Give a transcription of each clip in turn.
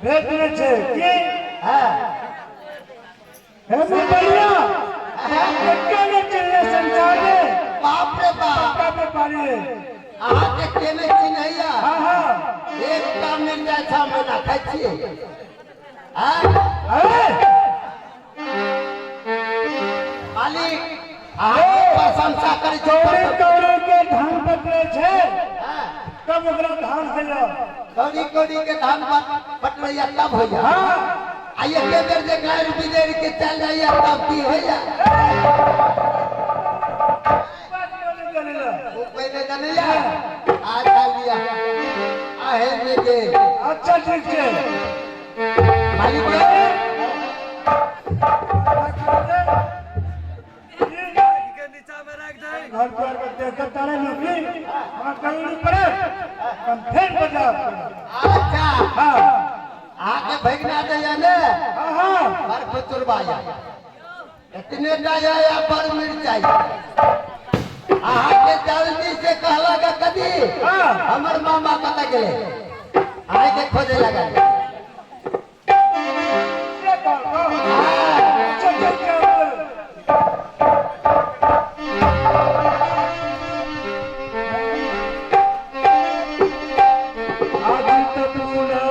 भेज देने छै की? हाँ। हे मुंबईया, के ने चिन्हले संसार में? बाप रे बाप। का व्यापारी है? अहाँ के के नहि चिन्हैया? हाँ हाँ। एकटा मिर्चा 6 महीना खाइ छियै। आँय? अरे मालिक, अहाँके प्रशंसा करै छी। कौड़ी कौड़ी के धान बटले छै। हाँ। तब ओकरा धान होइया। कौड़ी कौड़ी के धान बटलैया तब होइया? हाँ। आ एके बेर जे गारि बिगड़ि के चल जाइया तब की होइया? ओ पहिले जनैया अच्छा लिया आहे में गेल। अच्छा, ठीक छै। मालिक। घर द्वार के देखकर तारे नौकरी वहाँ जरूरी पड़े हम फिर बजा। अच्छा। हाँ। अहाँके भगना दैया ने? हाँ हाँ। बड़ खुचुरबा या, इतने टा या, या बड़ मिरचाई। अहाँके जल्दी से कहलक कदी। हाँ। हमर मामा कतऽ गेलै? अहाँके खोजे लगल। से कहलको? हाँ। अच्छा, ठीक छै। आज तो पूरा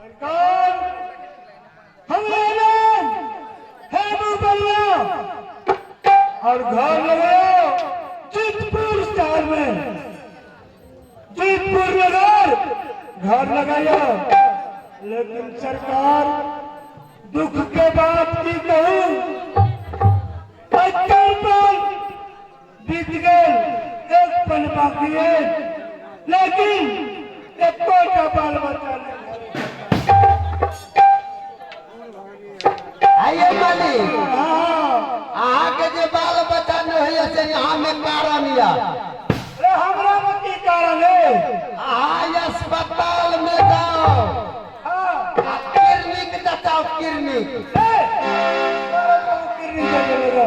सरकार, हमारा नाम है मुंबईया और घर लगाओ जीतपुर शहर में, जीतपुर नगर घर लगाया। लेकिन सरकार, दुख के बात की कहूं, 75 पल बीत गए, एक पल बाकी है, लेकिन एको बाल बच्चा नहीं। आइए मालिक। हाँ। अहाँके जे बाल बच्चा नहि होइया से यहाँ में कारण या। अरे, हमरा में की कारण है? अहाँ अस्पताल में जाओ। हाँ। आ किडनी जचाओ, किडनी। ए, किडनी दे देले।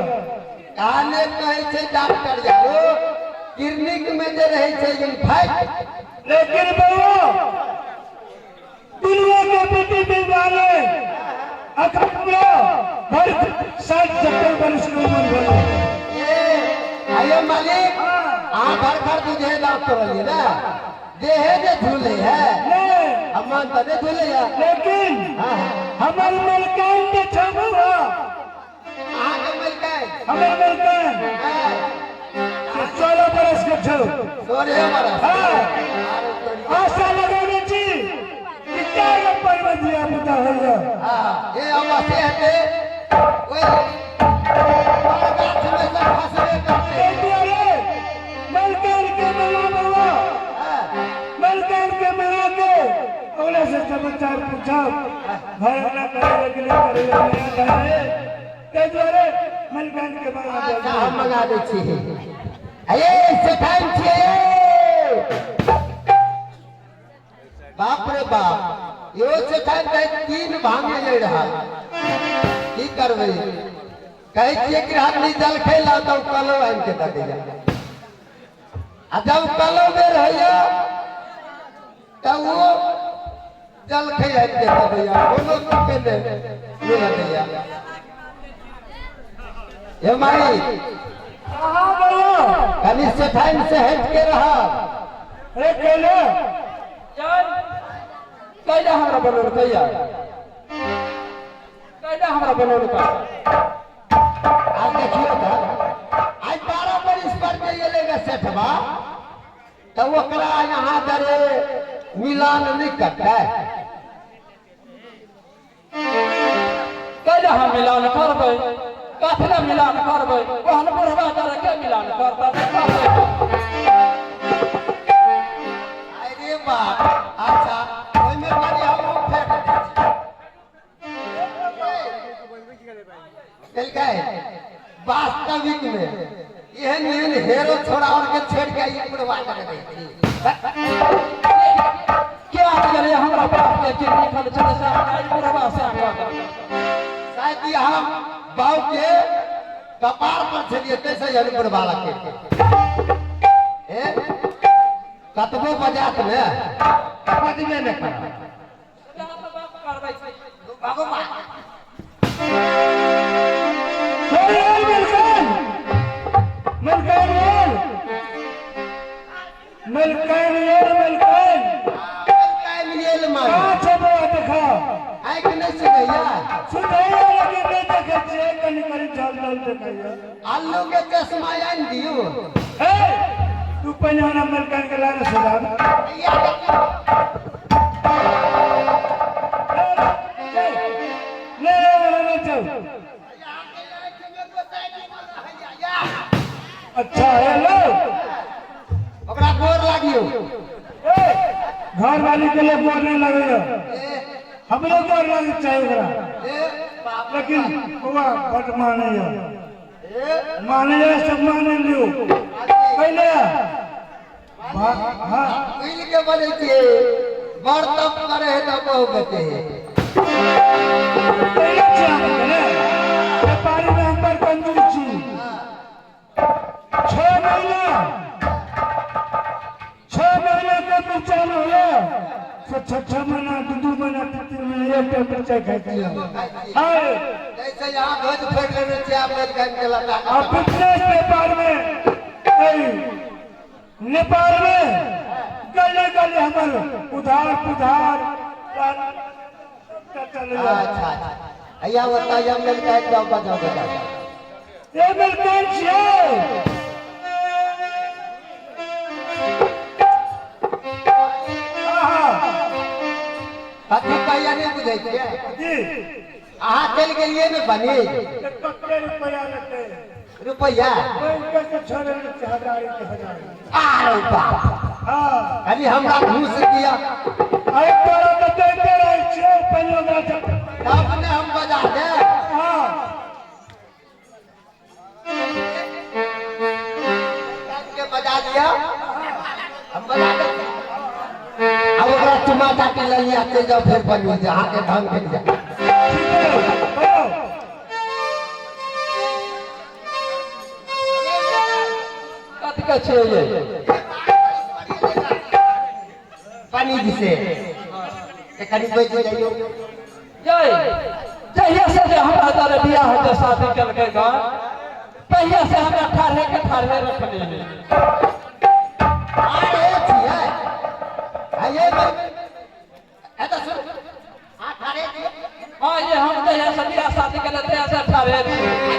काने कहै छै डॉक्टर यारो। क्लिनिक में जे रहै छै इन्फेक्ट। लेकिन बउआ दुनिया के बेटी बेगाने अखन हमरा भर 60-70 वर्ष के उम्र भेल। ए आइयो मालिक, अहाँ घर घर दूधे दाँत तोड़लियै ने, देहे जे झूले है नहीं, हम मन तऽ नहि झूले है। लेकिन हाँ हाँ हमर मलकान जे छै बउआ, अहाँके मलकाइन? हमर मलकान 16 बरस के छौ। 16 बरस? हाँ। आशा लगौने छी कि चारि पर्व धिया पुता होइए। हाँ, ए अवश्य हेतै, ओहि गाछमे से खसबे करतै। ताहि दुआरे मलकान के मना बउआ, मलकान के मना के ओकरा से समाचार पूछब, घर अंगना करे कि नहि करे, नया घर है, ताहि दुआरे मलकान के मना। अच्छा, हम मंगा दै छी। अये सेठाइन छियै, बाप रे बाप, यो सेठाइन कहै 3 भांगे ले रहा, की करबै? कहै छियै कि आदमी जलखै ला तऽ कलो आनि के दऽ दैया, आ जब कलो बेर होइया तऽ ओ जलखै आनि के दऽ दैया, कोनो के नहि मिलऽ दैया। हे माई। हाँ बउआ। कनि सेठाइन से हट के रह। अरे कैले चल कैला हमरा बनौल, कैया कैला हमरा बनौल का? आज देखियो तऽ आज 12 बरिस पर जे एलै सेठबा तऽ ओकरा यहाँ दरे मिलान नहि करतै। कैला हम मिलान करबै? कथी लए मिलान करबै? ओहन बुढ़वा दरे के मिलान करतै? अरे बाप, अच्छा ओहिमे कनि हमहूँ फेंक दै छी। कहलकै वास्तविक में एहन एहन हेरो छोड़ा और के छोड़ के ई बुढ़वा कर दै छी। के आबि गेलै हमरा बाप के चिन्ह लिखल छलै से हमरा ई बुढ़वा से कऽ देलकै। शायद ई हम बाऊ के कपार पर छलियै तैसे एहन बुढ़वा लगे। ए कतबो बजात ने बजबे नहि करत। करबै छी। भगवान। मलकान, मलकान यार, मलकान यार, मलकान। मिलियल मार। कहाँ छै बौआ, देखा। आँखि नहि सुनैया? सुनैया, लेकिन नहि देखै छियै, कनि कनि चल चल देखैया। आलू के चश्मा आनि दियौ। ए तू पहिने हमरा मलकान के लाने सुधार। नहीं नहीं नहीं, चल। अच्छा, हेलो। ओकरा गोर लागियो। ए घर वाली के लिए गोर नहीं लगैया, हमरो गोर लगे चाहे ओकरा। ए बाप। लेकिन बौआ बड मानैया। ए मानैया, सब माने लियो पहिले। हाँ। मिल के बनै छियै, बड़ तप करे है तऽ बहु बेटे है। पहिले छी अहाँके ने व्यापारी में हम बड़ कंजूस छी। 6 महीना, 6 महीना के मिर्चाइ ने होइए से 6-6 महीना, 2-2 महीना, 3-3 महीना एक टाइम मिर्चाइ खाइ छियै। हाँ। जैसे यहाँ ध्वज फेंक लेने छियै, आब लटकानि के लटा। आ बिजनेस व्यापार में ऐ नेपाल में गली गली हमर उधार पुधार चलैया। अच्छा अच्छा, अइया ओतऽ हम मिलके जाओ, बजाओ बजाओ। ए मिलकान छियै। आहा। कथी कहैया नहि बुझै छियै? जी। अहाँ चलि गेलियै ने बनी। कते रुपया लेतै? रुपैआ? बैंक के छोड़े छै हजारी के हजारी। आरो बाप। हाँ। कनि हमरा घूस दिअ। अरे तोरा तऽ दैते रहै छियौ, पहिने ओकरा तब ने हम बजा देब। हाँ। के बजा दिअ, हम बजा देब। आब ओकरा चुमा चाटी लऽ लिअ, चलि जाउ फेर बनी जे अहाँके धन भेट जायत। ठीक है, बोलो। कथी के? के छियै ये। पानी जी से कनी बैठ जाइयो। जय जहिया से जे हमरा तारे बियाह हेतै, शादी केलकै गन, तहिया से हमरा ठाढ़े के ठाढ़े रखने है। अरे छियै आइए एतऽ सुन, आ ठाढ़े छियै। हाँ, ये हम जहिया से बियाह शादी केले तहिया से ठाढ़े छी।